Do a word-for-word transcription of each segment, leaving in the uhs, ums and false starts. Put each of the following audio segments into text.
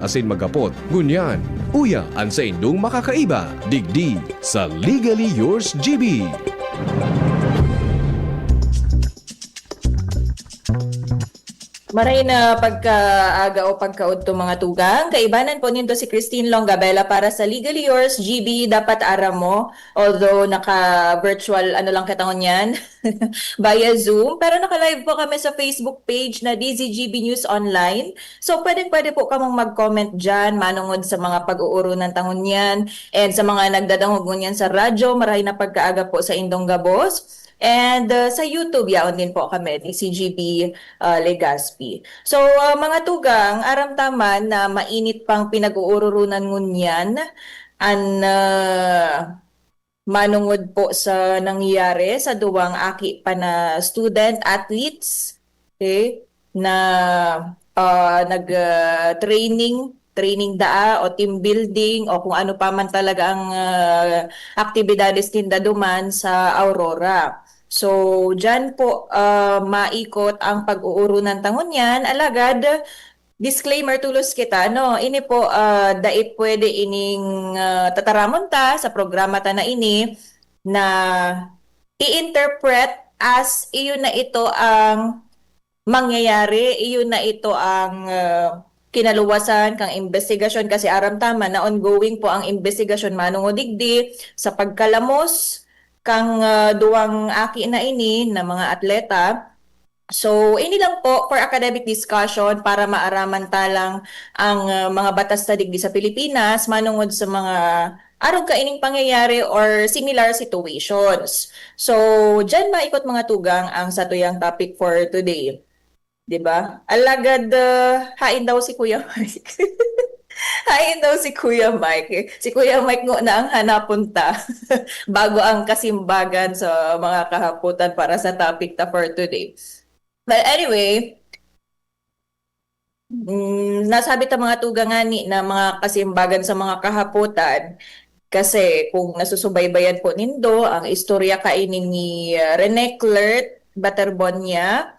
asin maghapot. Ngunyan, uya an saindong makakaiba, digdi sa Legally Yours G B. Maray na pagkaaga o pagkaudto, mga tugang. Kaibanan po nindo si Christine Longabella para sa Legally Yours G B. Dapat aram mo, although naka-virtual, ano lang kita ngunyan, via Zoom. Pero naka-live po kami sa Facebook page na D Z G B News Online. So, pwedeng-pwede po kamong mag-comment dyan, manungod sa mga pag-uurunan ta ngunyan. And sa mga nagdadangog ngunyan sa radyo, maray na pagkaaga po sa indong gabos. And uh, sa YouTube, yaon din po kami, D Z G B uh, Legazpi. So, uh, mga tugang, aram ta man na mainit pang pinag-uururunan ngunyan an uh, manungod po sa nangyari sa duwang aki pa na student athletes, okay, na uh, nag uh, training training daa o team building o kung ano pa man talaga ang uh, aktibidades ninda duman sa Aurora. So, dyan po uh, maikot ang pag-uurunan ta ngunyan. Alagad, disclaimer tulos kita, no? Ini po, uh, dai pwede ining uh, tataramon ta sa programa ta na ini na i-interpret as iyo na ito ang mangyayari, iyo na ito ang uh, kinaluwasan kang investigasyon kasi aram ta man na ongoing po ang investigasyon manungo digdi sa pagkalamos kang uh, duwang aki na ini na mga atleta. So, ini lang po for academic discussion para maaraman ta lang ang uh, mga batas ta digdi sa Pilipinas manungod sa mga arog kaining pangyayari or similar situations. So, dyan maikot mga tugang ang satuyang topic for today. Di ba? Alagad, uh, hain daw si Kuya Mike. Hain daw si Kuya Mike. Si Kuya Mike ngo na ang hanapon ta bago ang kasimbagan sa mga kahapotan para sa topic ta for today. But anyway, mm, nasabi ta mga tugang ngani na mga kasimbagan sa mga kahapotan kasi kung nasusubaybayan po nindo ang istorya kaini ni uh, Rene Clert Baterbonia,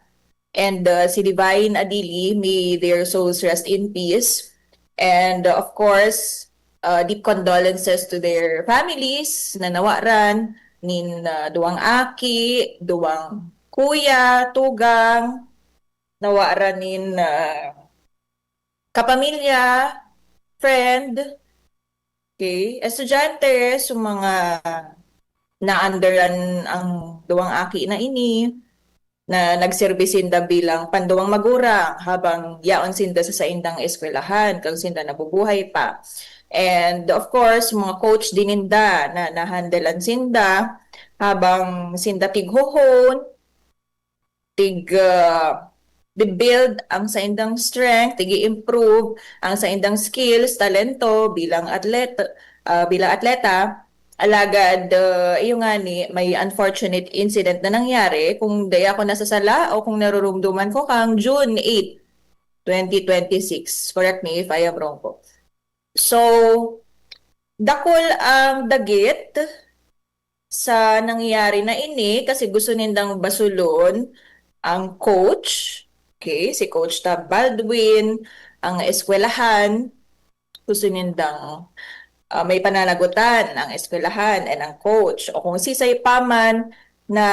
and uh, si Divine Adili, may their souls rest in peace. And uh, of course, uh, deep condolences to their families na nawaran nin uh, duwang aki, duwang kuya, tugang, nawaran nin uh, kapamilya, friend, okay, estudyante, sa mga naandaran ang duwang aki na ini, na nagserbi sinda bilang panduwang magurang habang yaon sinda sa saindang eskwelahan kang sinda nabubuhay pa. And of course, mga coach din ninda na nahandalan sinda habang sinda tighohon, tig uh, build ang saindang strength, tig improve ang saindang skills, talento bilang atleta, uh, bilang atleta. Alagad, uh, iyo nga ni, may unfortunate incident na nangyari, kung dai ako nasasala o kung narurumduman ko, kang June eight, twenty twenty-six. Correct me if I am wrong po. So, dakul ang dagit sa nangyari na ini kasi gusto nindang basulon ang coach, okay, si Coach Tab Baldwin, ang eskwelahan, gusto nindang uh, may pananagutan ang eskwelahan and ang coach o kung sisay pa man na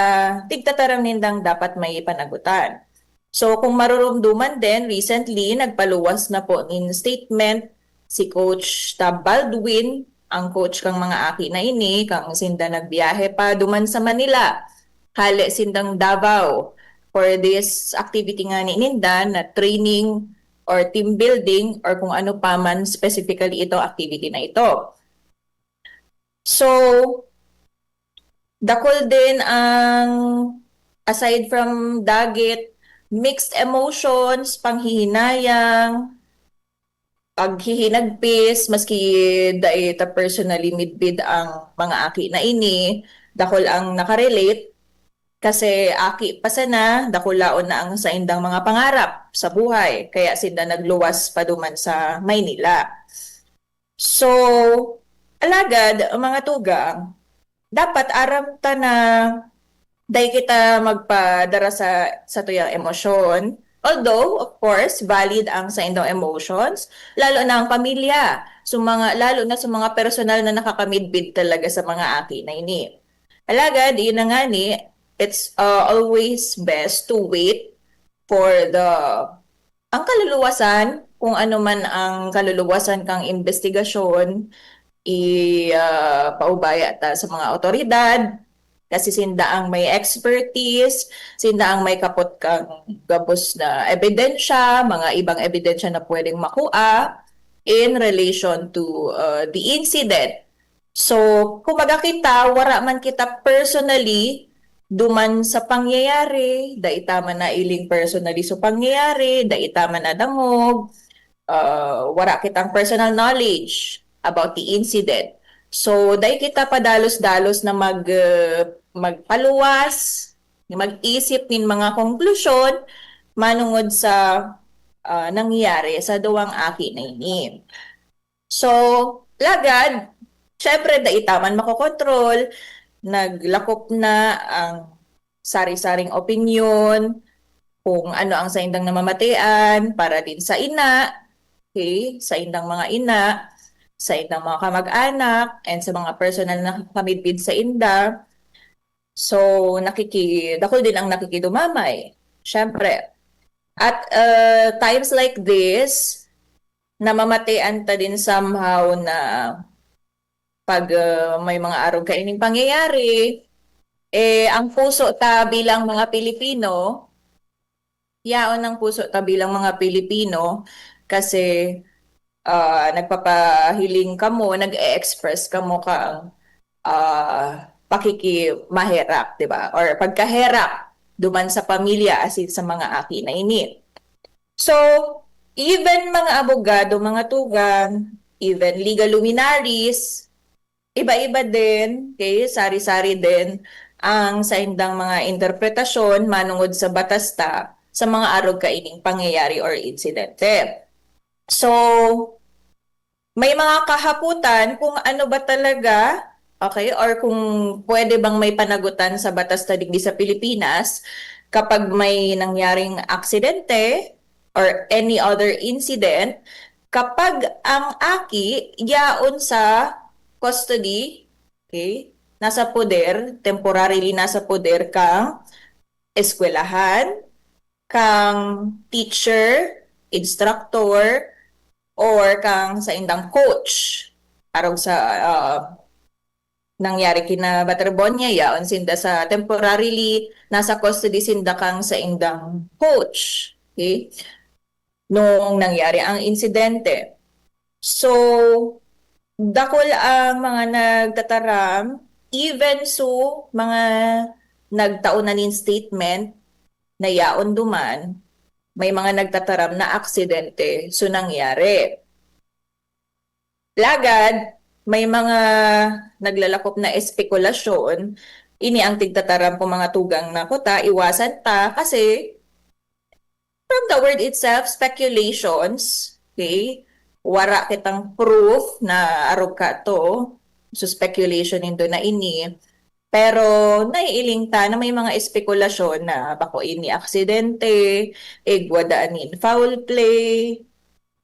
tigtataram nindang dapat may panagutan. So kung marurumduman din, recently nagpaluwas na po nin statement si Coach Tab Baldwin, ang coach kang mga aki na ini, kang sinda nagbiyahe pa duman sa Manila, hale sindang Davao for this activity nga ni ninda na training or team building or kung ano pa man specifically itong activity na ito. So, dakul din ang, aside from dagit, mixed emotions, panghihinayang, paghihinagpis, maski dai ta personally midbid ang mga aki na ini, dakul ang nakarelate. Kasi aki pa sana, dakulaon na ang saindang mga pangarap sa buhay, kaya sinda nagluwas pa duman sa Maynila. So, alagad, mga tugang, dapat aram ta na dai kita magpadara sa satuyang emosyon, Although, of course, valid ang saindong emotions, lalo na ang pamilya, so mga, lalo na sa mga personal na nakakamidbid talaga sa mga aki na ini. Alagad, yun na nga ni, it's uh, always best to wait for the ang kaluluwasan, kung ano man ang kaluluwasan kang investigasyon, i ah, paubaya ta sa mga awtoridad, kasi sinda ang may expertise, sinda ang may kapot kang gabos na ebidensya, mga ibang ebidensya na pwedeng makua in relation to uh, the incident. So, kumbaga kita, wara man kita personally duman sa pangyayari, dai ta man nailing personally sa pangyayari, dai ta man nadangog, uh, wara kitang personal knowledge about the incident. So, dai kita padalos-dalos na mag, uh, magpaluwas, mag-isip nin mga konklusyon manungod sa uh, nangyari sa duwang aki na ini. So, lagad, syempre, dai ta man makokontrol, naglakop na ang sari-saring opinyon, kung ano ang saindang namamatean para din sa ina, okay, saindang mga ina, saindang mga kamag-anak, and sa mga personal na kamidbid sa inda. So, nakiki-, dakul din ang nakikidumamay, syempre. At uh, times like this, namamatean ta din somehow na pag uh, may mga arog kaining pangyayari, eh, ang puso ta bilang mga Pilipino, yaon ang puso ta bilang mga Pilipino kasi uh, nagpapahiling kamo, nag-e-express kamo ka uh, pakikimaherak, di ba? Or pagkaherak duman sa pamilya asin sa mga aki na ini. So, even mga abogado, mga tugang, even legal luminaries, iba-iba din, okay, sari-sari din ang saindang mga interpretasyon manungod sa batas ta sa mga arog kaining pangyayari or insidente. So, may mga kahapotan kung ano ba talaga, okay, or kung pwede bang may panagutan sa batas ta digdi sa Pilipinas kapag may nangyaring aksidente or any other incident, kapag ang aki yaon sa custody, okay, nasa poder, temporarily nasa poder kang eskwelahan, kang teacher, instructor, or kang saindang coach. Arog sa uh, nangyari kina Baterbonia, yaon sinda sa temporarily, nasa custody sinda kang saindang coach. Okay? Nung nangyari ang insidente. So, dakul ang mga nagtataram, even so mga nagtao na nin statement na yaon duman, may mga nagtataram na aksidente so nangyari. Lagad, may mga naglalakop na espekulasyon, ini ang tigtataram ko mga tugang na kuta, iwasan ta kasi from the word itself, speculations, okay? Wara kitang proof na arog ka to. So speculation nindo na ini. Pero naiiling ta na may mga espekulasyon na bako ini aksidente, igwa daan nin foul play,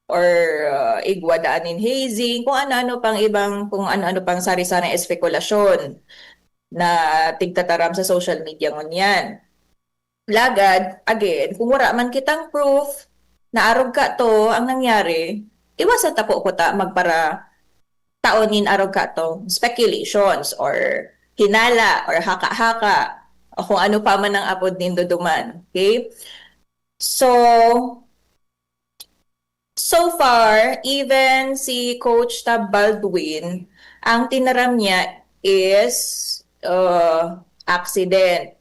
or uh, igwa daan nin hazing, kung ano-ano pang ibang, kung ano-ano pang sari-saring espekulasyon na tigtataram sa social media ngunyan. Lagad, again, kung wala man kitang proof na arog ka to ang nangyari, iwasan ta po ko ta magpara taon nin arog ka to, speculations or hinala or haka-haka o kung ano pa man ang apod nindo duman. Okay? So, so far, even si Coach Tab Baldwin, ang tinaram niya is uh, accident.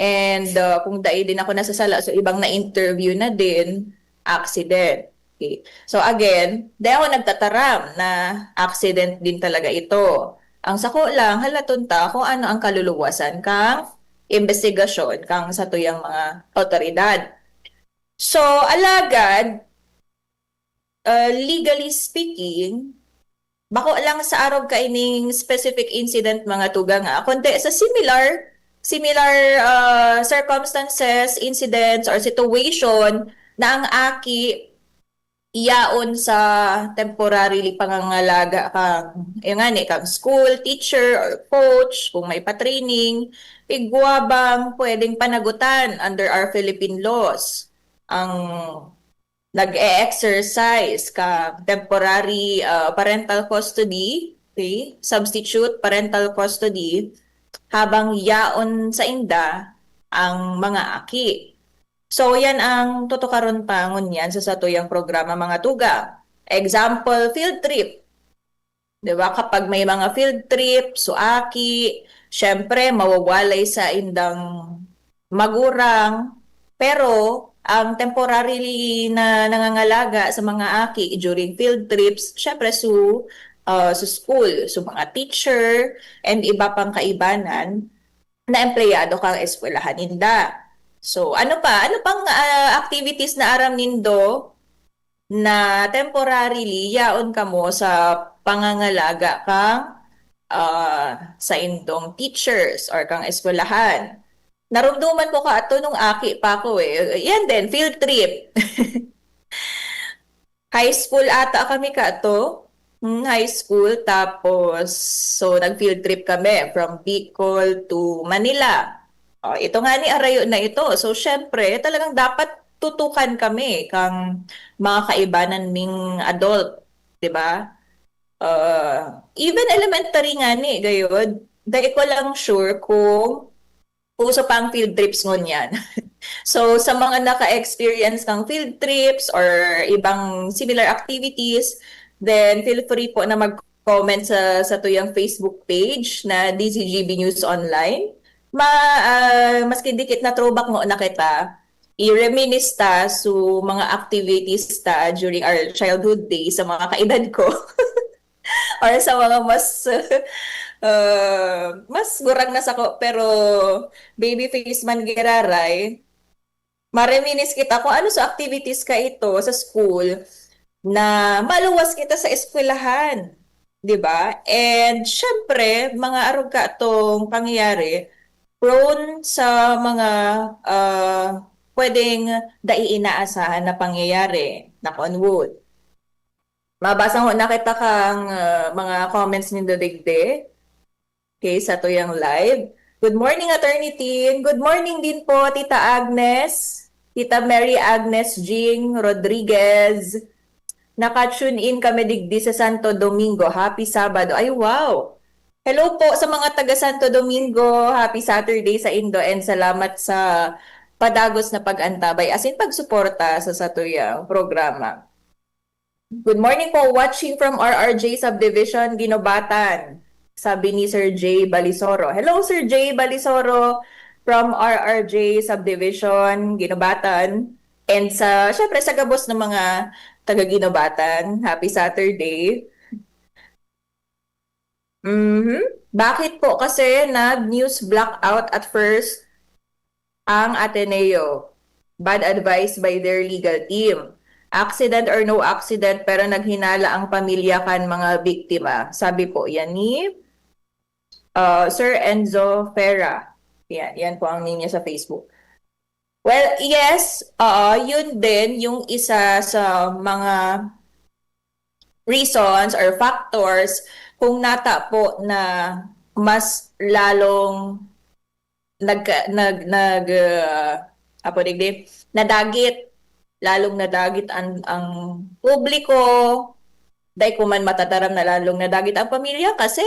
And uh, kung dai din ako nasasala, so ibang na-interview na din, accident. Okay. So again, di ako nagtataram na accident din talaga ito. Ang sako lang, halaton ta kung ano ang kaluluwasan kang investigasyon kang satuyang mga otoridad. So, alagad, uh, legally speaking, bako lang sa arog kaining specific incident mga tugang, kundi sa similar similar, ah, circumstances, incidents, or situation na ang aki yaon sa temporarily pangangalaga kang, eh, ngani, kang school teacher or coach, kung may pa-training, igwa bang pwedeng panagutan under our Philippine laws ang nag-e-exercise ka temporary, ah, parental custody, okay? Substitute parental custody habang yaon sa inda ang mga aki. So, yan ang tutukaron pa ngunyan sa satuyang programa, mga tugang. Example, field trip. 'Di ba? Kapag may mga field trip, so aki, syempre, mawawalay sa indang magurang. Pero, ang temporarily na nangangalaga sa mga aki during field trips, syempre, su, ah, su school, su mga teacher, and iba pang kaibanan na empleyado kang eskwelahan ninda. So, ano pa? Ano pang, ah, activities na aram nindo na temporarily yaon kamo sa pangangalaga kang, ah, saindong teachers or kang eskwelahan? Narumduman ko kato nung aki pa ako, eh. Yan din, field trip. High school ata kami kato. Hmm, high school. Tapos, so, nag-field trip kami from Bicol to Manila. Oh, ito nga ni arayo na ito. So, syempre, talagang dapat tutukan kami kang mga kaibanan ming adult, 'di ba? Uh, even elementary nga ni, gayod. Dai ko lang sure kung uso pa ang field trips ngunyan. So, sa mga naka-experience kang field trips or ibang similar activities, then feel free po na mag-comment sa, sa tuyang Facebook page na D Z G B News Online. Ma, ah, maski dikit na throwback mo na kita, i-reminisce ta su mga activities ta during our childhood days sa mga kaedad ko. Or sa mga mas, ah, mas gurang na sako, pero baby face man giraray, ma-reminisce kita kung ano sa activities ka ito sa school na maluwas kita sa eskwelahan, 'di ba? And syempre, mga arog ka atong pangyayari, prone sa mga, ah, pwedeng dai inaasahan na pangyayari, knock on wood. Mabasa ho na kita kang, ah, mga comments nindo digdi. Okay, sa tuyang live. Good morning, Attorney Tin. Good morning din po, Tita Agnes. Tita Mary Agnes Jing Rodriguez. Naka-tune in kami digdi sa Santo Domingo. Happy Sabado. Ay, wow! Hello po sa mga taga Santo Domingo. Happy Saturday sa indo and salamat sa padagos na pag-antabay, as in pagsuporta sa satuyang programa. Good morning po, watching from R R J Subdivision, Guinobatan, sabi ni Sir J Balisoro. Hello, Sir J Balisoro, from R R J Subdivision, Guinobatan. And sa, syempre, sa gabos ng mga taga Guinobatan, happy Saturday. Mhm. Bakit po kasi nag-news blackout at first ang Ateneo? Bad advice by their legal team. Accident or no accident, pero naghinala ang pamilya kan mga biktima. Sabi po yan ni, uh, Sir Enzo Ferra. Yan, yan po ang name niya sa Facebook. Well, yes, oo, yun din yung isa sa mga reasons or factors kung nata po na mas lalong nag, nag, nag, ah, apo digdi, nadagit, lalong nadagit ang, ang publiko, dai ko man matataram na lalong nadagit ang pamilya kasi,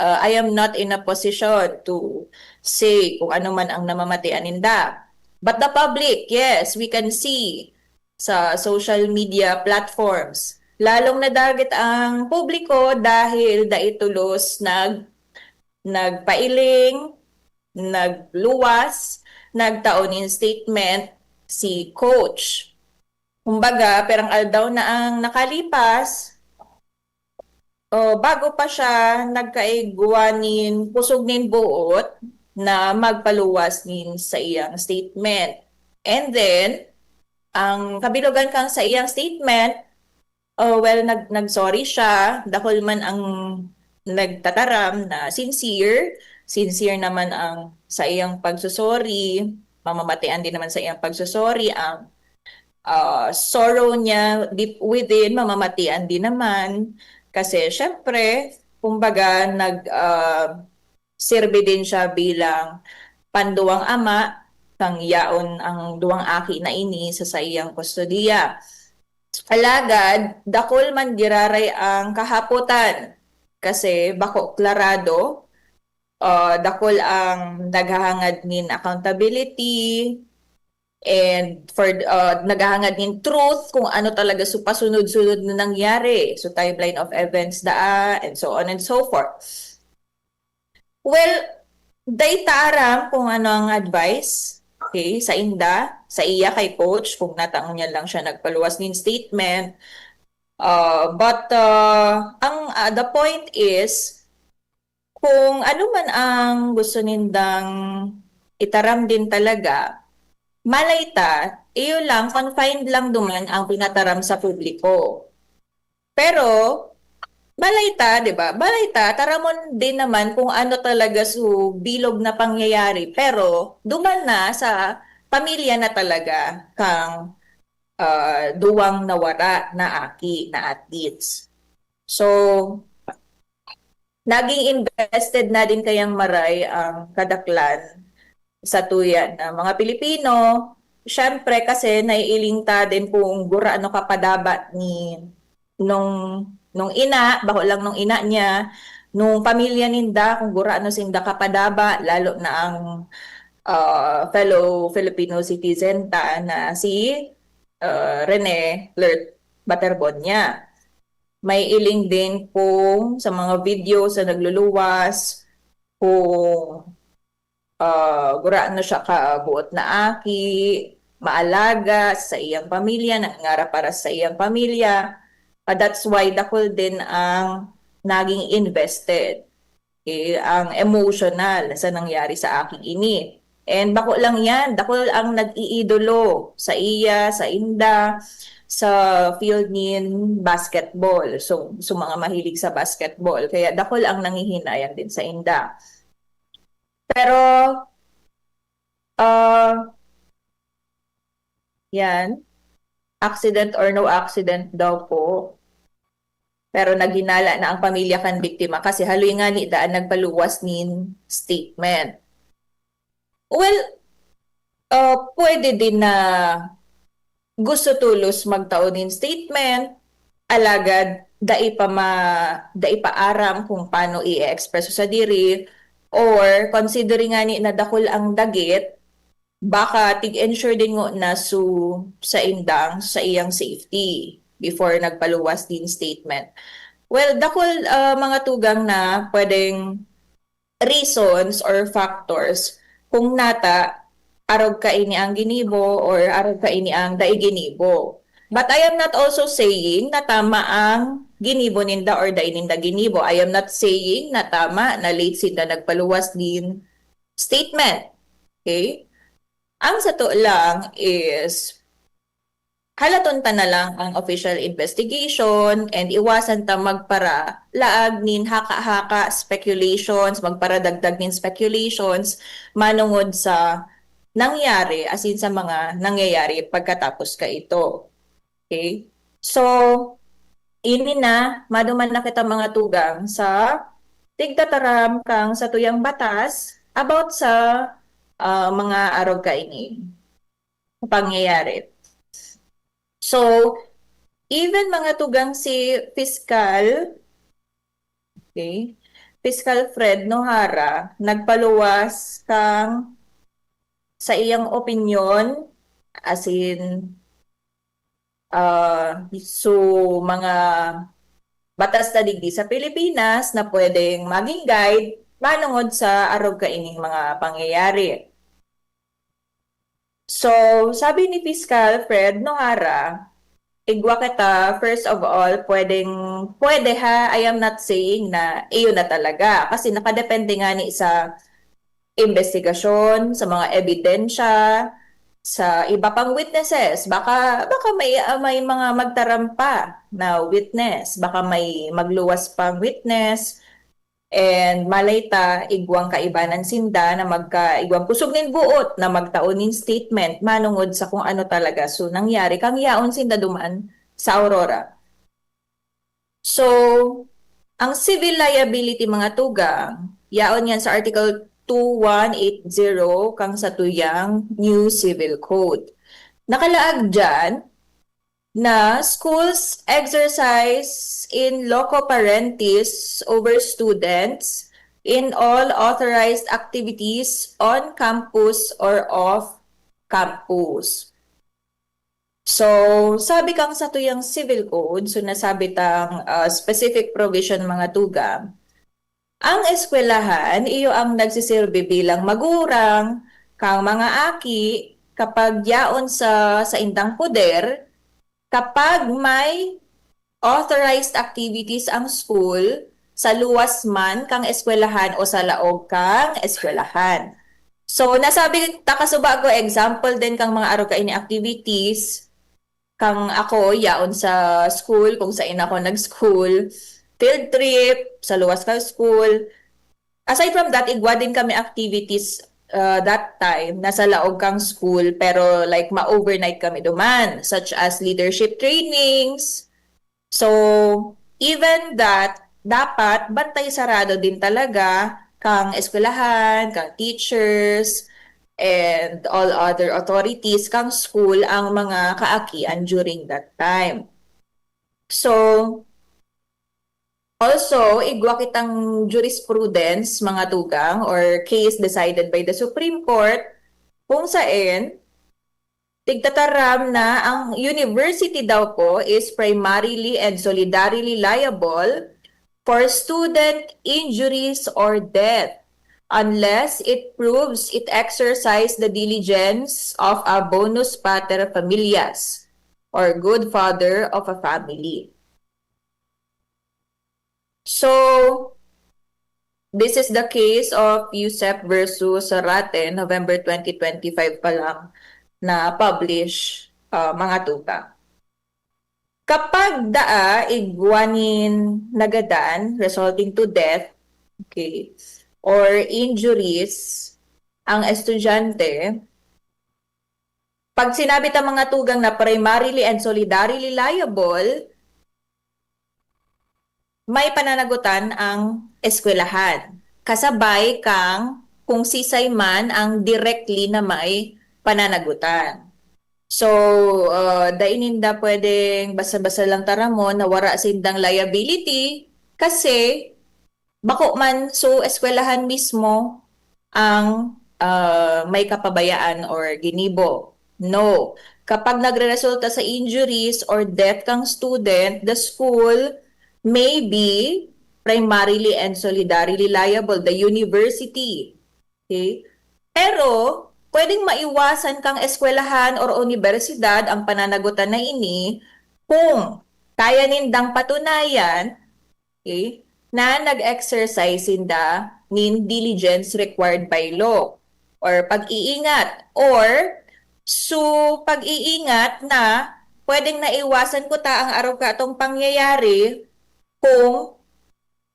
ah, I am not in a position to say kung ano man ang namamatian ninda. But the public, yes, we can see sa social media platforms. Lalong nadagit ang publiko dahil dai tolos nag-, nagpailing, nagluwas, nagtao nin statement si coach. Kumbaga, perang aldaw na ang nakalipas, o, bago pa siya nagkaigwa nin kusog nin boot na magpaluwas nin sa iyang statement. And then, ang kabilogan kang sa iyang statement, oh, well, nag-, nag-sorry siya. Dakul man ang nagtataram na sincere, sincere naman ang sa iyang pagsusori, mamamatian din naman sa iyang pagsusori, ang, ah, sorrow niya deep within, mamamatian din naman. Kasi siyempre, kumbaga, nag, ah, serbi din siya bilang panduwang ama, kang yaon ang duwang aki na ini sa saiyang kustodiya. Alagad, dakul man giraray ang kahapotan, kasi bako klarado, ah, dakul ang naghahangad nin accountability, and for, ah, naghahangad nin truth kung ano talaga su-, pasunod-sunod na nangyari. So, timeline of events daa, and so on and so forth. Well, dai ta aram kung ano ang advice, okay, sa inda, sa iya kay coach, kung nata ngunyan lang siya nagpaluwas nin statement. Uh, but, uh, ang, uh, the point is, kung ano man ang gusto nindang itaram din talaga, malay ta, iyo lang, confined lang duman ang pinataram sa publiko. Pero, malay ta, di ba? Malay ta, taramon din naman kung ano talaga su bilog na pangyayari. Pero, duman na sa pamilya na talaga kang, ah, duwang nawara na aki, na athletes. So, naging invested na din kayang maray ang kadaklan sa tuya na mga Pilipino. Siyempre, kasi naiiling ta din kung gurano kapadaba ni nung, nung ina, bako lang nung ina niya, nung pamilya ninda, kung gurano sinda kapadaba, lalo na ang, ah, fellow Filipino citizen ta na si, ah, Rene Lert Baterbonia. May iling din kung sa mga video sa nagluluwas, kung, ah, gurano siya kabuot na aki, maalaga sa iyang pamilya, nangangarap para sa iyang pamilya. Ah, that's why dakul din ang naging invested, okay, ang emotional sa nangyari sa aki ini. And bako lang yan, dakul ang nag-iidolo sa iya, sa inda, sa field nin basketball. So, so mga mahilig sa basketball. Kaya dakul ang nangihinayang din sa inda. Pero, ah, yan, accident or no accident daw po. Pero naghinala na ang pamilya kan biktima kasi haloy ngani daan nagpaluwas nin statement. Well, ah, pwede din na gusto tolos magtao nin statement, alagad dai pa ma-, dai pa aram kung paano i-express sa diri, or considering ngani na dakul ang dagit, baka tig-ensure din ngona su sa indang, sa iyang safety before nagpaluwas din statement. Well, dakul, ah, mga tugang na pwedeng reasons or factors kung nata arog kaini ang ginibo or arog kaini ang dai ginibo. But I am not also saying na tama ang ginibo ninda or dai ninda ginibo. I am not saying na tama na late sinda nagpaluwas din statement. Okay? Ang sato lang is, halaton ta na lang ang official investigation and iwasan ta magparalaag nin haka-haka, speculations, magparadagdag nin speculations manongod sa nangyari, asin sa mga nangyayari pagkatapos kaito. Okay? So, ini na, maduman na kita mga tugang sa tigtataram kang satuyang batas about sa, ah, mga arog kaini pangyayari. So, even mga tugang si Fiscal, okay, Fiscal Fred Nohara, nagpaluwas kang sa iyang opinyon, asin, ah, su mga batas na digdi sa Pilipinas na pwedeng maging guide manongod sa arog kaining mga pangyayari. So, sabi ni Fiscal Fred Nohara, igwa kita, first of all, pwedeng, pwede ha, I am not saying na iyon na talaga. Kasi nakadepende ngani sa imbestigasyon, sa mga ebidensya, sa iba pang witnesses. Baka, baka may, ah, may mga magtaram pa na witness. Baka may magluwas pang witness. And malay ta, igwang kaibanan sinda na magka, igwang kusog nin buot na magtao nin statement manungod sa kung ano talaga. So, nangyari, kang yaon sinda duman sa Aurora. So, ang civil liability, mga tugang, yaon yan sa Article two one eight zero kang satuyang new civil code. Nakalaag dyan na schools exercise in loco parentis over students in all authorized activities on campus or off campus. So, sabi kang satuyang civil code, so nasabi tang, ah, specific provision, mga tugang, ang eskwelahan, iyo ang nagsisilbi bilang magurang kang mga aki kapag yaon sa saindang poder, kapag may authorized activities ang school, sa luwas man kang eskwelahan o sa laog kang eskwelahan. So, nasabi ta kasubago, example din kang mga arog kaini activities, kang ako, yaon sa school, kung sain ako nag-school, field trip, sa luwas kang school. Aside from that, igwa din kami activities, uh, that time, nasa laog kang school, pero like ma-overnight kami duman, such as leadership trainings. So, even that, dapat bantay sarado din talaga kang eskwelahan, kang teachers, and all other authorities kang school ang mga kaakian during that time. So, also, igwa kitang jurisprudence, mga tugang, or case decided by the Supreme Court, kung saen tigtataram na ang university daw po is primarily and solidarily liable for student injuries or death unless it proves it exercised the diligence of a bonus pater familias or good father of a family. So, this is the case of Yusep versus Ratten, November twenty twenty-five pa lang na-publish, ah, mga tugang. Kapag daa igwa nin nagadan resulting to death, okay, or injuries ang estudyante, pag sinabi ta, mga tugang, na primarily and solidarily liable, may pananagutan ang eskwelahan, kasabay kang kung sisay man ang directly na may pananagutan. So, ah, dai ninda pwedeng basta-basta lang taramon na wara sindang liability kasi bako man, so, eskwelahan mismo ang, ah, may kapabayaan or ginibo. No. Kapag nagreresulta sa injuries or death kang student, the school may be primarily and solidarily liable, the university. Okay? Pero, pwedeng maiwasan kang eskwelahan or unibersidad ang pananagutan na ini kung kaya nindang patunayan, okay, na nag-exercise sinda nin diligence required by law or pag-iingat, or so pag-iingat na pwedeng naiwasan kuta ang arog katong pangyayari kung,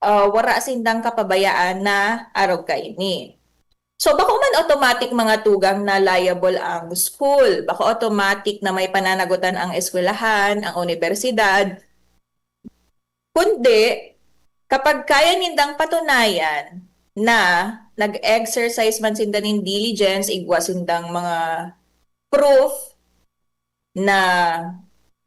ah, wara sindang kapabayaan na arog kaini. So, bako man automatic, mga tugang, na liable ang school. Bako automatic na may pananagutan ang eskwelahan, ang unibersidad. Kundi, kapag kaya nindang patunayan na nag-exercise man sinda nin diligence, igwa sindang mga proof na,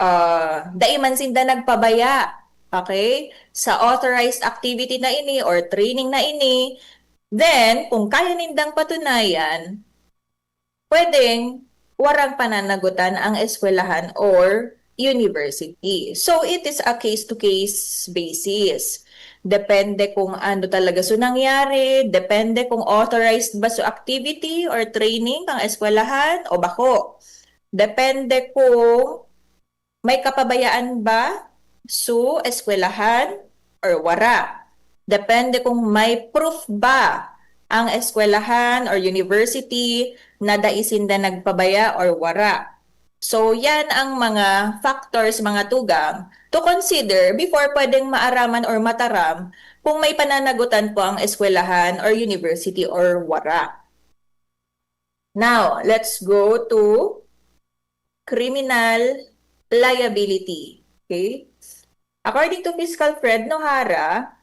ah, dai man sinda nagpabaya, okay, sa authorized activity na ini or training na ini, then, kung kaya nindang patunayan, pwedeng warang pananagutan ang eskwelahan or university. So, it is a case-to-case basis. Depende kung ano talaga so nangyari, depende kung authorized ba so activity or training kang eskwelahan o bako. Depende kung may kapabayaan ba so eskwelahan or wara. Depende kung may proof ba ang eskwelahan or university na dai sinda nagpabaya or wara. So, yan ang mga factors, mga tugang, to consider before pwedeng maaraman or mataram kung may pananagutan po ang eskwelahan or university or wara. Now, let's go to criminal liability. Okay? According to Fiscal Fred Nohara,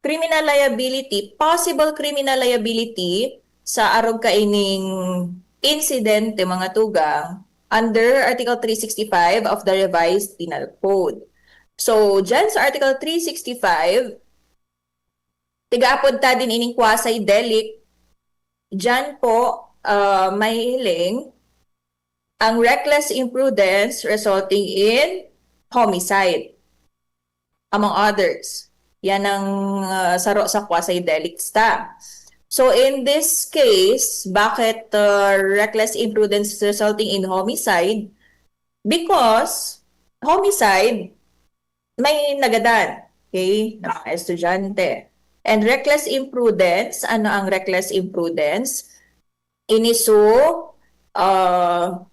criminal liability, possible criminal liability sa arog kaining insidente, mga tugang, under Article three sixty-five of the Revised Penal Code. So, dyan sa Article three sixty-five, tigaapod ta din ining quasi-delict, dyan po, ah, mahihiling ang reckless imprudence resulting in homicide, among others. Yan ang, ah, saro sa quasi-delicts ta. So, in this case, bakit, ah, reckless imprudence resulting in homicide? Because homicide, may nagadan, okay, na mga estudyante. And reckless imprudence, ano ang reckless imprudence? Ini su, ah,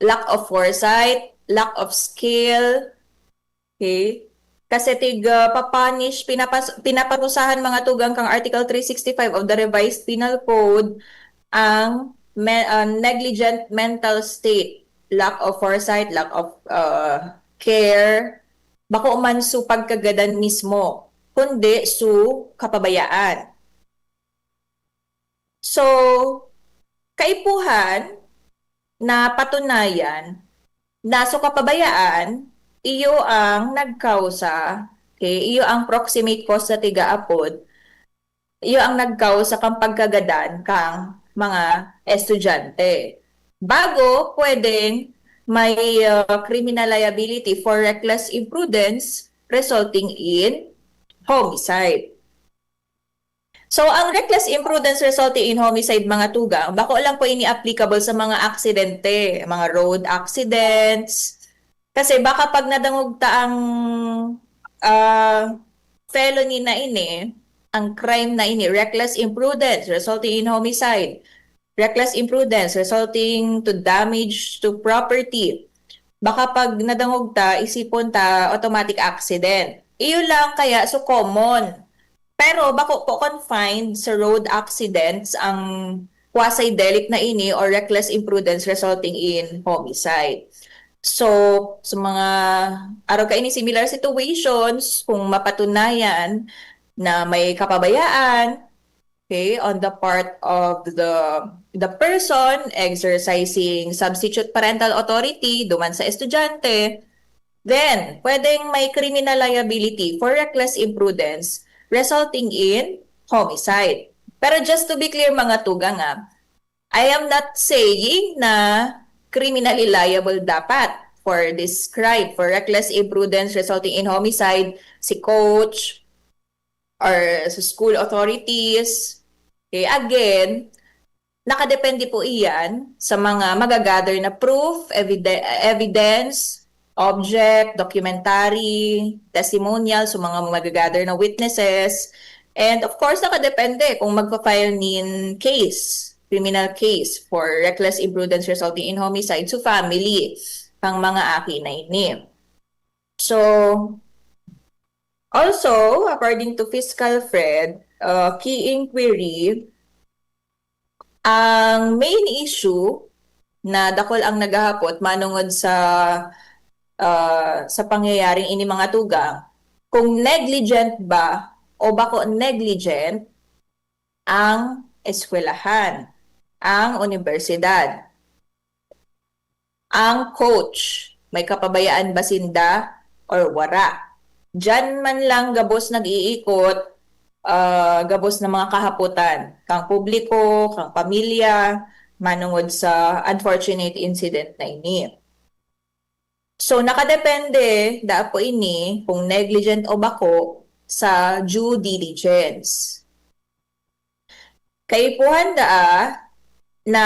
lack of foresight, lack of skill, okay? Kasi tig, ah, papunish, pinapas-, pinaparusahan mga tugang kang Article three sixty-five of the Revised Penal Code ang me-, ah, negligent mental state, lack of foresight, lack of, ah, care, bako man su pagkagadan mismo, kundi su kapabayaan. So, kaipuhan na patunayan na su kapabayaan, iyo ang nagkausa, okay, iyo ang proximate cause sa tigaapod, iyo ang nagkausa kang pagkagadan kang mga estudyante. Bago pwedeng may, ah, criminal liability for reckless imprudence resulting in homicide. So, ang reckless imprudence resulting in homicide, mga tugang, bako lang po ini applicable sa mga aksidente, mga road accidents. Kasi baka pag nadangog ta ang, ah, felony na ini, ang crime na ini, reckless imprudence resulting in homicide, reckless imprudence resulting to damage to property, baka pag nadangog ta, isipon ta, automatic accident. Iyo lang kaya, so common. Pero bako po confined sa road accidents ang quasi-delict na ini or reckless imprudence resulting in homicide. So, sa mga arog kaini similar situations, kung mapatunayan na may kapabayaan, okay, on the part of the, the person exercising substitute parental authority duman sa estudyante, then pwedeng may criminal liability for reckless imprudence resulting in homicide. Pero just to be clear, mga tugang, ah, I am not saying na criminally liable dapat for this crime, for reckless imprudence resulting in homicide, si coach or sa school authorities. Okay, again, nakadepende po iyan sa mga magagather na proof, evide-, evidence, object, documentary, testimonial, so mga magagather na witnesses. And of course, nakadepende kung magpa-file nin case, criminal case for reckless imprudence resulting in homicide, so family, ang mga aki na ini. So, also, according to Fiscal Fred, uh, key inquiry, ang main issue na dakul ang naghahapot manongod sa, ah, sa pangyayaring ini, mga tugang, kung negligent ba o bako negligent ang eskwelahan, ang unibersidad, ang coach, may kapabayaan ba sinda or wara? Diyan man lang gabos nag-iikot, ah, gabos na mga kahapotan, kang publiko, kang pamilya, manongod sa unfortunate incident na ini. So, nakadepende, daa po ini, kung negligent o bako, sa due diligence. Kaipuhan daa na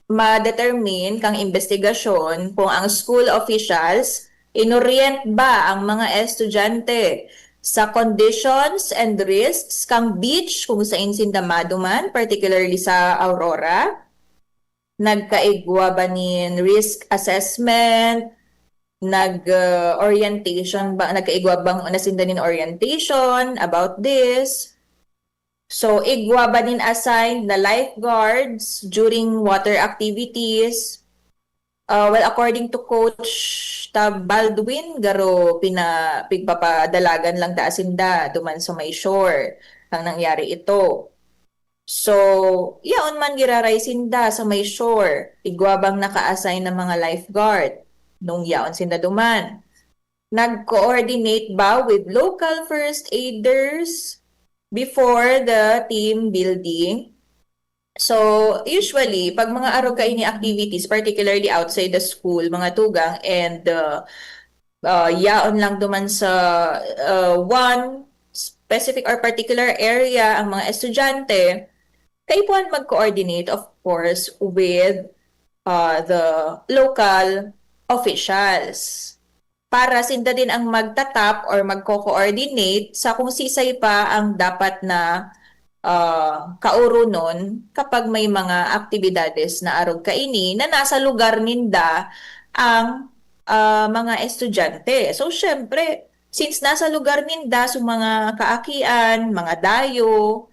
ma-determine kang imbestigasyon kung ang school officials inorient ba ang mga estudyante sa conditions and risks kang beach kung sain sinda maduman, particularly sa Aurora. Nagkaigwa ba nin risk assessment? nag-orientation ba, nagkaigwa bang na sinda nin orientation about this? So, igwa ba nin assigned na lifeguards during water activities? Uh, well, according to Coach Tab Baldwin, garo pina, pigpapadalagan lang ta sinda duman sa may shore ang nangyari ito. So, yaon man giraray sinda sa may shore, igwa bang naka-assign na mga lifeguard nung yaon sinda duman? Nag-coordinate ba with local first aiders before the team building? So, usually, pag mga arog kaini activities, particularly outside the school, mga tugang, and uh, uh, yaon lang duman sa uh, one specific or particular area ang mga estudyante, kaipuhan mag-coordinate, of course, with uh, the local officials para sinda din ang magtatap or magko-coordinate sa kung sisay pa ang dapat na ah, kauronon kapag may mga aktibidades na arog kaini na nasa lugar ninda ang ah, mga estudyante. So, syempre, since nasa lugar ninda, so mga kaakian, mga dayo,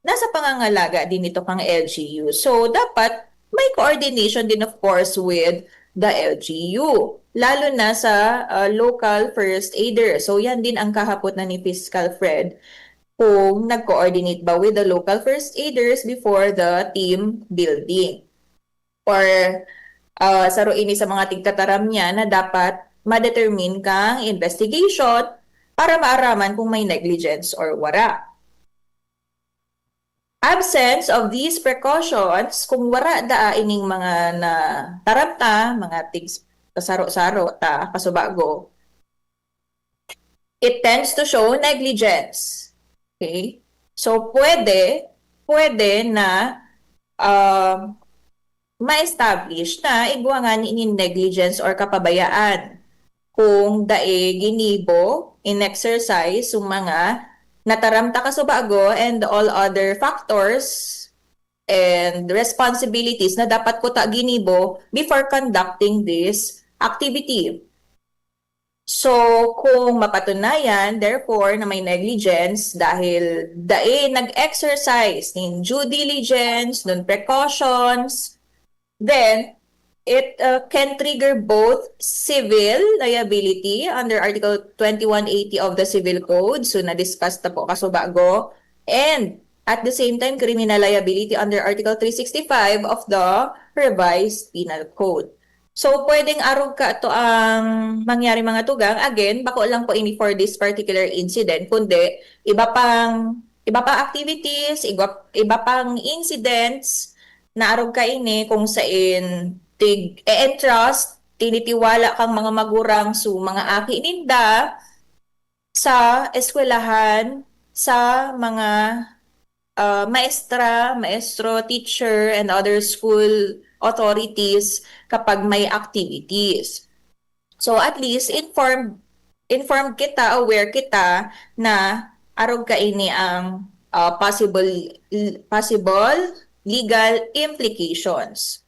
nasa pangangalaga din ito kang L G U. So, dapat may coordination din, of course, with the L G U, lalo na sa ah, local first aider. So, yan din ang kahapot na ni Fiscal Fred kung nag-coordinate ba with the local first aiders before the team building. Or ah, saro ini sa mga tigtataram niya na dapat ma-determine kang investigation para maaraman kung may negligence or wara. Absence of these precautions, kung wara daa ining mga nataram ta, mga tig kasaro-saro ta, kasubago, it tends to show negligence. Okay? So, pwede, pwede na ah, ma-establish na igwa ngani nin negligence or kapabayaan kung dai ginibo, in-exercise, yung mga nataram ta kasubago and all other factors and responsibilities na dapat kuta ginibo before conducting this activity. So, kung mapatunayan, therefore, na may negligence dahil dai nag-exercise nin due diligence, nun precautions, then it uh, can trigger both civil liability under Article twenty-one eighty of the Civil Code, so na-discuss na po kasubago, and at the same time, criminal liability under Article three sixty-five of the Revised Penal Code. So, pwedeng arog ka to ang mangyari, mga tugang. Again, bako lang po ini for this particular incident, kundi iba pang iba pang activities, iba, iba pang incidents na arog kaini kung sain tig-e-entrust, tinitiwala kang mga magurang su mga aki ninda sa eskwelahan, sa mga ah, maestra, maestro, teacher, and other school authorities kapag may activities. So at least informed informed kita, aware kita na arog kaini ang ah, possible possible legal implications.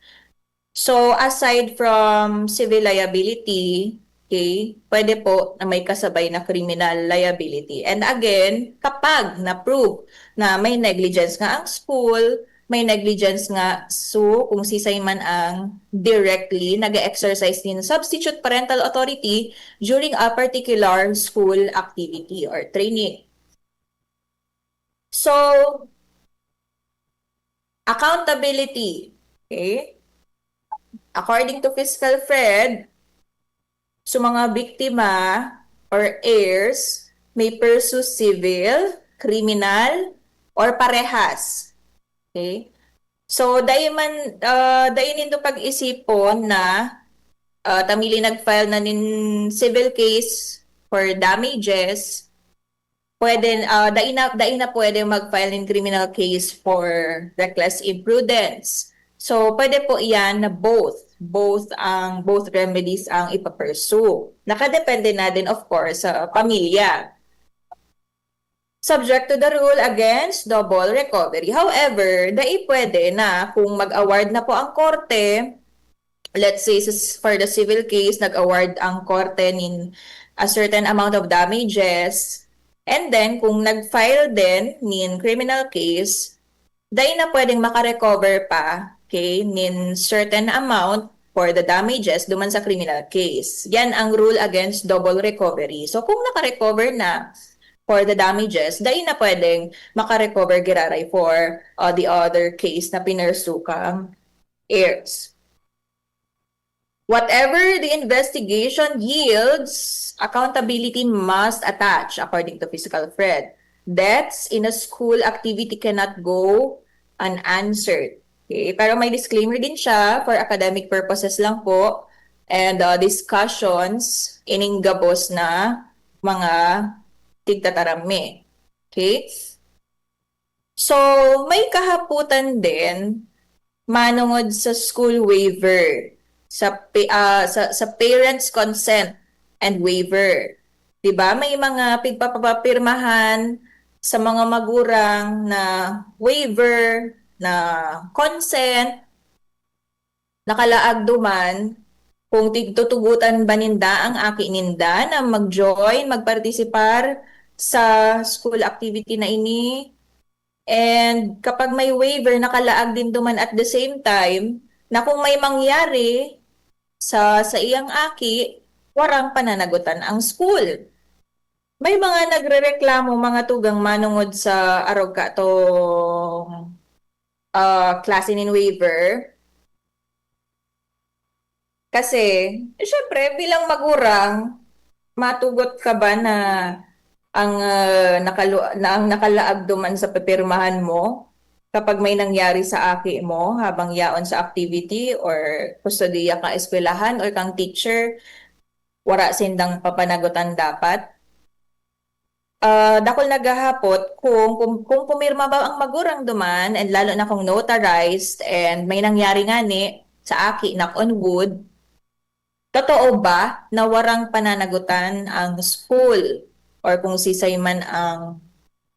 So, aside from civil liability, okay, pwede po na may kasabay na criminal liability. And again, kapag na-prove na may negligence nga ang school, may negligence nga su kung sisay man ang directly nag-exercise nin substitute parental authority during a particular school activity or training. So, accountability. Okay? According to Fiscal Fred, so mga biktima or heirs may pursue civil, criminal, or parehas. Okay? So, dai man, ah, dai nindo pag-isipon na ah, ta mili nag-file na nin civil case for damages, pwede, ah, dai na, dai na pwede mag-file nin criminal case for reckless imprudence. So, pwede po iyan na both, both ang, both remedies ang ipapursue. Nakadepende na din, of course, sa pamilya. Subject to the rule against double recovery. However, dai pwede na kung mag-award na po ang korte, let's say, sa, for the civil case, nag-award ang korte nin a certain amount of damages, and then kung nag-file din nin criminal case, dai na pwedeng makarecover pa, okay, nin certain amount for the damages duman sa criminal case. Yan ang rule against double recovery. So, kung nakarecover na for the damages, dai na pwedeng makarecover giraray for uh, the other case na pinersu kang heirs. Whatever the investigation yields, accountability must attach, according to Fiscal Fred. Deaths in a school activity cannot go unanswered. Okay? Pero may disclaimer din siya, for academic purposes lang po, and uh, discussions ining gabos na mga tigtataram mi. Okay? So, may kahapotan din manongod sa school waiver, sa pa- ah, sa, sa parents' consent and waiver. 'Di ba? May mga pigpapapirmahan sa mga magurang na waiver, na consent, nakalaag duman kung tig- tutugotan ba ninda ang aki ninda na mag-join, magpartisipar sa school activity na ini. And kapag may waiver, nakalaag din duman at the same time na kung may mangyari sa saiyang aki, warang pananagutan ang school. May mga nagrereklamo, mga tugang, manongod sa arog katong ah, klase nin waiver. Kasi, syempre, bilang magurang, matugot ka ba na ang ah, nakalu- na ang nakalaag duman sa pipirmahan mo kapag may nangyari sa aki mo habang yaon sa activity or kustodiya kang eskwelahan or kang teacher, wara sindang papanagutan dapat? Ah, dakul na gahapot kung, kung, kung pumirma ba ang magurang duman, and lalo na kung notarized, and may nangyari ngani sa aki, knock on wood, totoo ba na warang pananagutan ang school or kung sisay man ang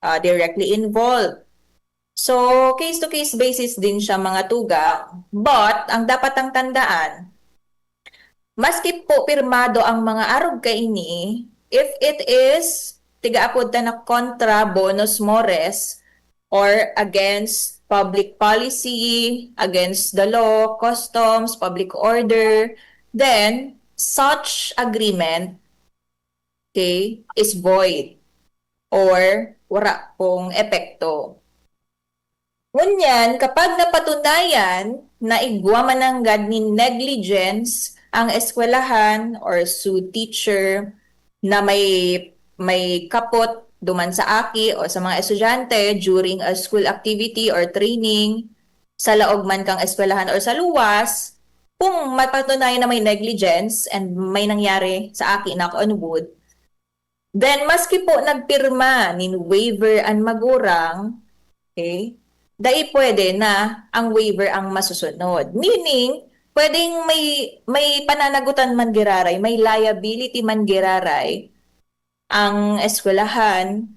ah, directly involved? So, case-to-case basis din siya, mga tugang. But, ang dapat ang tandaan, maski po pirmado ang mga arog kaini, if it is tiga-apod ta na contra bonus mores or against public policy, against the law, customs, public order, then such agreement, okay, is void or wara pong epekto. Ngunyan, kapag napatunayan na igwa mananggad nin negligence ang eskwelahan or su teacher na may, may kapot duman sa aki o sa mga estudyante during a school activity or training, sa laog man kang eskwelahan or sa luwas, kung mapatunayan na may negligence and may nangyari sa aki, knock on wood, then maski po nagpirma nin waiver an magurang, okay, dai pwede na ang waiver ang masusunod. Meaning, pwedeng may, may pananagutan man giraray, may liability man giraray ang eskwelahan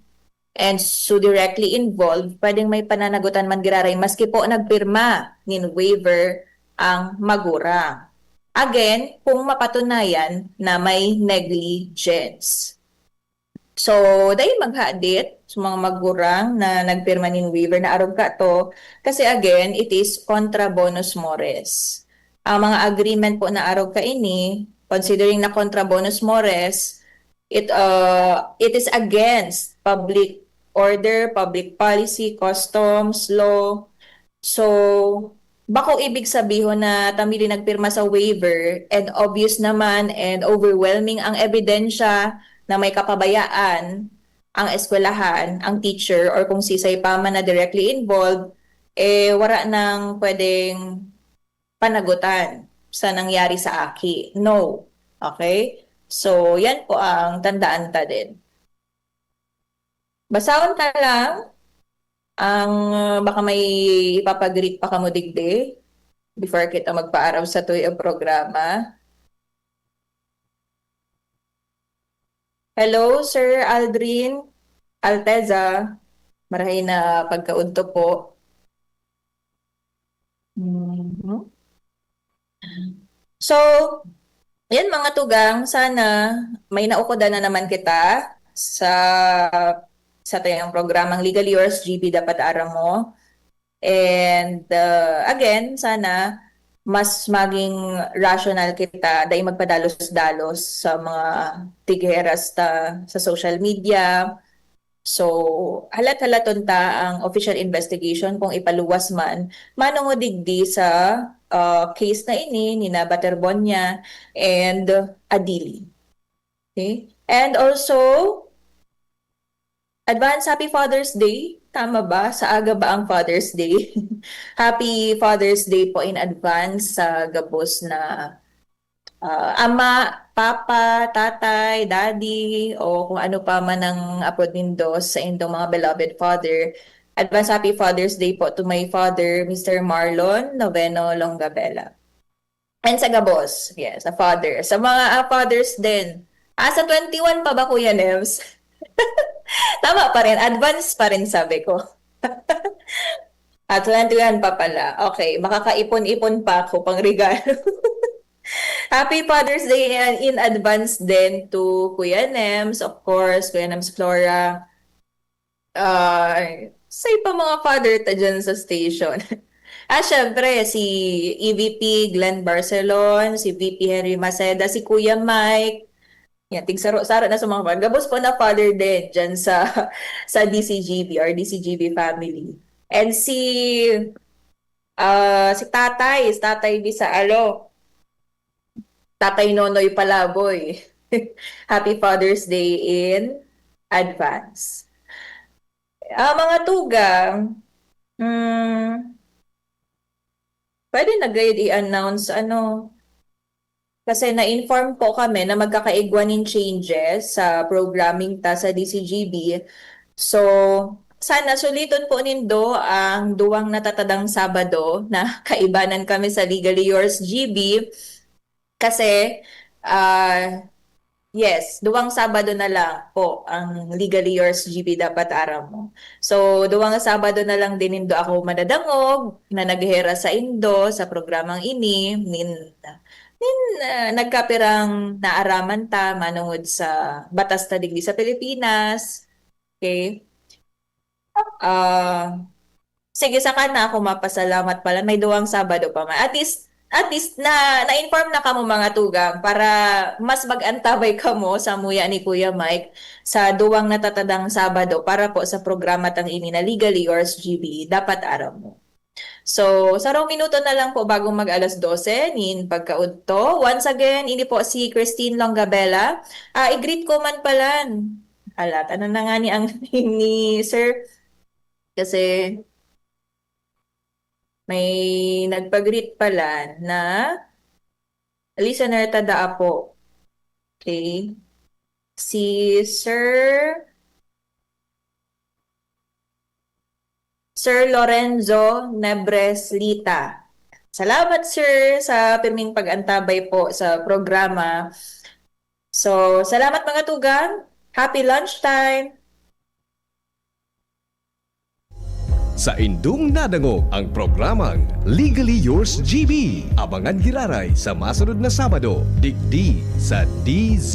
and su directly involved, pwedeng may pananagutan man giraray maski po nagpirma nin waiver ang magurang. Again, kung mapatunayan na may negligence. So, dai maghadit sa mga magurang na nagpirma nin waiver na arog kato, kasi again, it is contra bonus mores. Ang mga agreement po na arog kaini, considering na contra bonus mores, it uh, it is against public order, public policy, customs, law. So, bako ibig sabihon na ta mi din nagpirma sa waiver and obvious naman and overwhelming ang ebidensya na may kapabayaan ang eskwelahan, ang teacher, or kung sisay pa man na directly involved, eh, wara nang pwedeng panagutan sa nangyari sa aki. No. Okay? So, yan po ang tandaan ta din. Basahon ta lang ang, uh, baka may ipapag-greet pa kamo digdi before kita magpaaraw sa tuyo programa. Hello, Sir Aldrin Alteza. Marahay na pagkaudto po. Mhm. So, yan mga tugang, sana may naukodan na naman kita sa sa tayong programang Legally Yours, G B Dapat Aram Mo. And uh, again, sana mas maging rational kita, dai magpadalos-dalos sa mga tigheras ta sa social media. So, halat-halaton ta ang official investigation kung ipaluwas man, manongod digdi sa uh, case na ini, ni na Baterbonia and Adili. Okay? And also, advance Happy Father's Day. Tama ba? Sa aga ba ang Father's Day? Happy Father's Day po in advance sa gabos na ah, ama, papa, tatay, daddy, o kung ano pa man ang apod nindo sa indong mga beloved father. Advance Happy Father's Day po to my father, Mister Marlon Noveno Longabela. And sa gabos, yes, sa father. Sa mga ah, fathers din. Ah, sa twenty-one pa ba, Kuya Nems? Tama pa rin. Advance pa rin, sabi ko. At twenty-one pa pala. Okay, makakaipon-ipon pa ako pang regalo. Happy Father's Day in, in advance din to Kuya Nems, of course, Kuya Nems Flora. Ah, sa iba mga father ta dyan sa station. Ah, syempre, si E V P Glenn Barcelon, si V P Henry Maceda, si Kuya Mike. Yan, tigsaro-saro na sa mga father. Gabos po na father din dyan sa, sa D C G B or D C G B family. And si, ah, si tatay, si tatay Bisa Alo. Tatay Nonoy Palaboy. Happy Father's Day in advance. Ah, mga tugang, mm, pwede na gayud i-announce, ano, kasi na-inform po kami na magkakaigwa nin changes sa programming ta sa D C G B. So, sana suliton po nindo ang duwang natatadang Sabado na kaibanan kami sa Legally Yours G B. Kasi, ah, yes, duwang Sabado na lang po ang Legally Yours G B Dapat Aram Mo. So, duwang Sabado na lang din nindo ako madadangog na naghera sa indo sa programang ini, nin, nin, ah, nagkapirang naaraman ta manungod sa batas ta digdi sa Pilipinas. Okay? Ah, sige, saka na ako mapasalamat pala. May duwang Sabado pa man. At least, at least na, na-inform na kamo, mga tugang, para mas mag-antabay kamo sa muya ni Kuya Mike sa duwang natatadang Sabado para po sa programa tang ini na Legally Yours G B, Dapat Aram Mo. So, sarong minuto na lang po bago mag alas dose nin pagkaudto. Once again, ini po si Christine Longabella. Ah, i-greet ko man pala. Ala, tanan na nga ni ang name ni Sir. Kasi may nagpa-greet pala na listener ta daa po. Okay. Si Sir Sir Lorenzo Nebres Lita. Salamat, sir, sa pirming pag-antabay po sa programa. So, salamat, mga tugang. Happy lunchtime! Sa indong nadangog ang programang Legally Yours G B. Abangan giraray sa masunod na Sabado, digdi sa D Z